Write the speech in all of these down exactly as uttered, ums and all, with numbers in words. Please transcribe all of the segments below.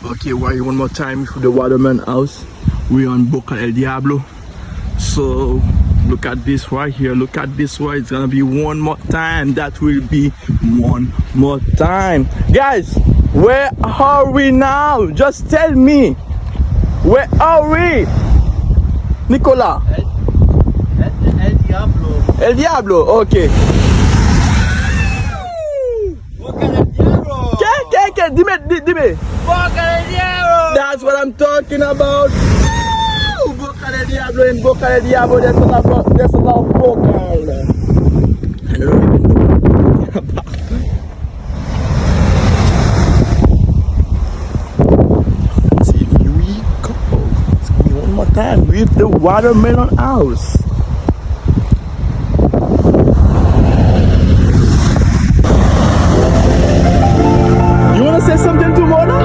Okay, we're one more time for the Waterman House. We're on Boca del Diablo. So look at this right here. Look at this right. It's gonna be one more time. That will be one more time. Guys, where are we now? Just tell me. Where are we? Nicolas. El, El, El Diablo. El Diablo, okay. Boca del Diablo. ¿Qué? ¿Qué? ¿Qué? Dime, di- dime. Boca del Diablo. That's what I'm talking about. Woo! Boca del Diablo, in Boca del Diablo, there's a lot of, there's a lot of vocal. I don't even know what I'm talking about. Till we go. One more time with the Waterman House. You wanna say something to Mona?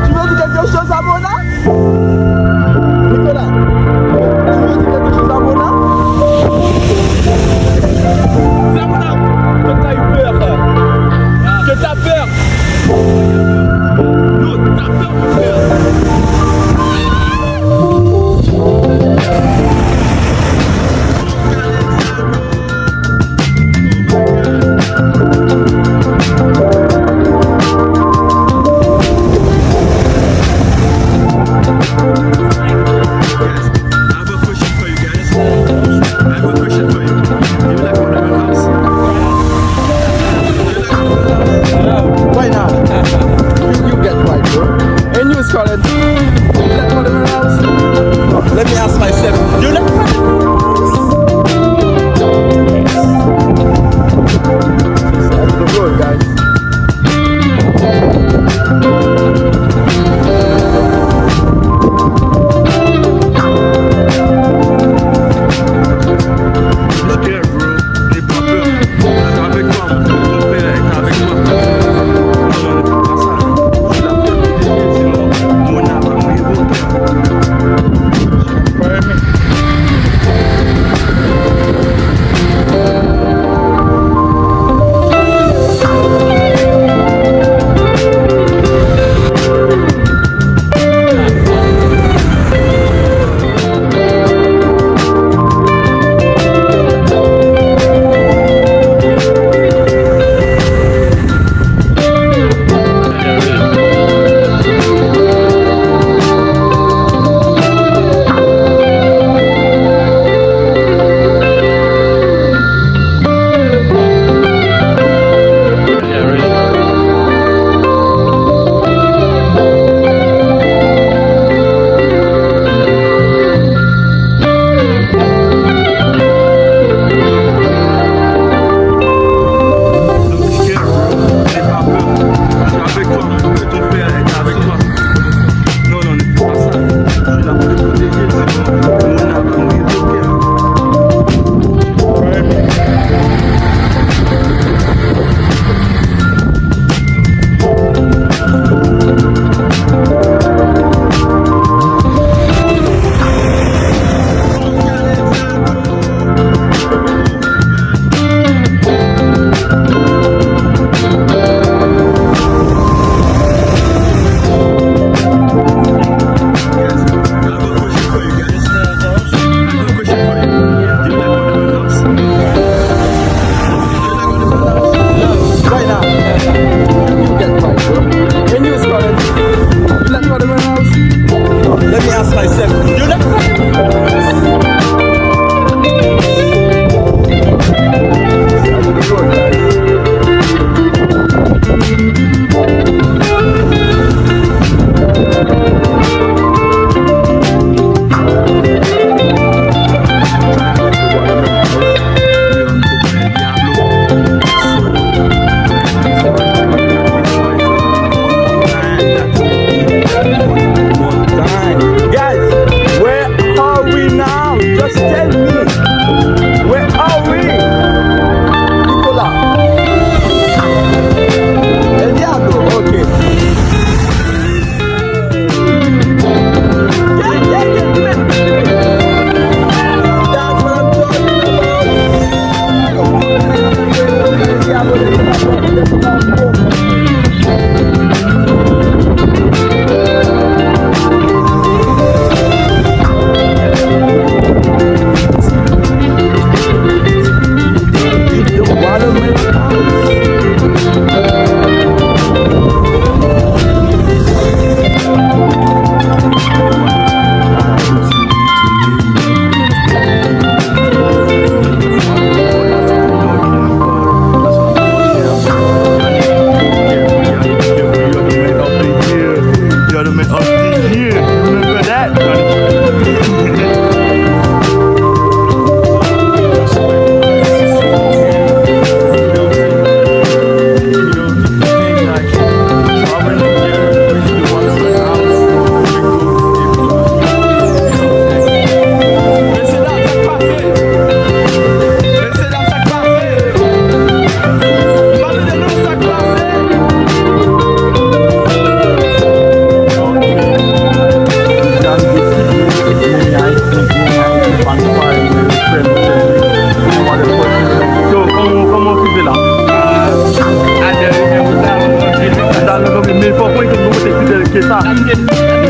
Tu veux dire quelque chose à Mona? Nicolas, tu veux dire quelque chose à Mona? Dis à Mona que t'as eu peur. Que t'as peur. Non, t'as peur, mon frère. Ou konn ki kote ki bèl ke sa?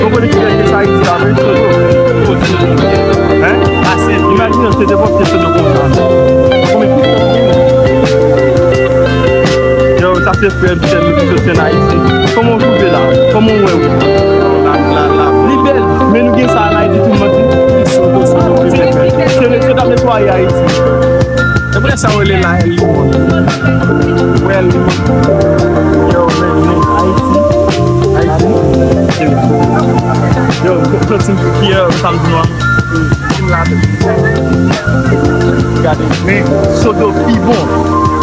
Ou konn ki bèl ke sa Ayiti la, men Sodo. Hein? Ase. Imajine se te pòp Sodo konsa. Konbyen ki tan? Yo, sa se frè m, sè m ki soti ann Ayiti. Kòman w twouve la? Kòman w wè wout la? La, la, la. Li bèl, men nou gen sa ann Ayiti tou, manti. Sodo, Sodo, pi bèl. Se, se t ap netwaye Ayiti. Se pou sa yo rele la El Limón. Wè El Limón. Yo, men, men, Ayiti. Ayiti. Yo, soti fyè, samdi nwa. Vin la. Gade, men Sodo pi bon.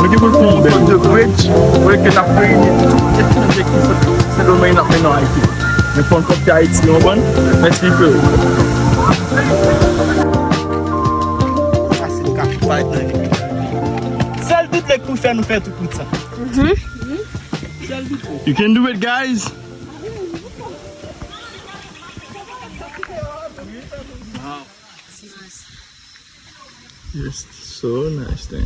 Nou gen pou n fè yon sòt de bridge, pou ke n ap reyini tout etranje ki sot Sendomeng n ap mennen Ayiti. Men fò n konte Ayiti, w konprann? Mèsi freo. Sa se kap fight nan. Sèl tout lèk pou fè nou fè tout wout sa. You can do it, guys. Wow. Yes, so nice thing.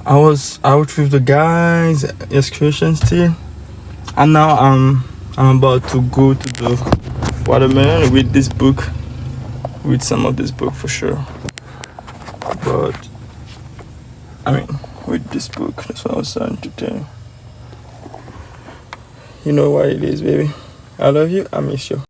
I was out with the guys, excursion still. And now I'm I'm about to go to the watermelon with this book, with some of this book for sure. But I mean, with this book, that's what I was trying to tell you. You know what it is, baby. I love you, I miss you.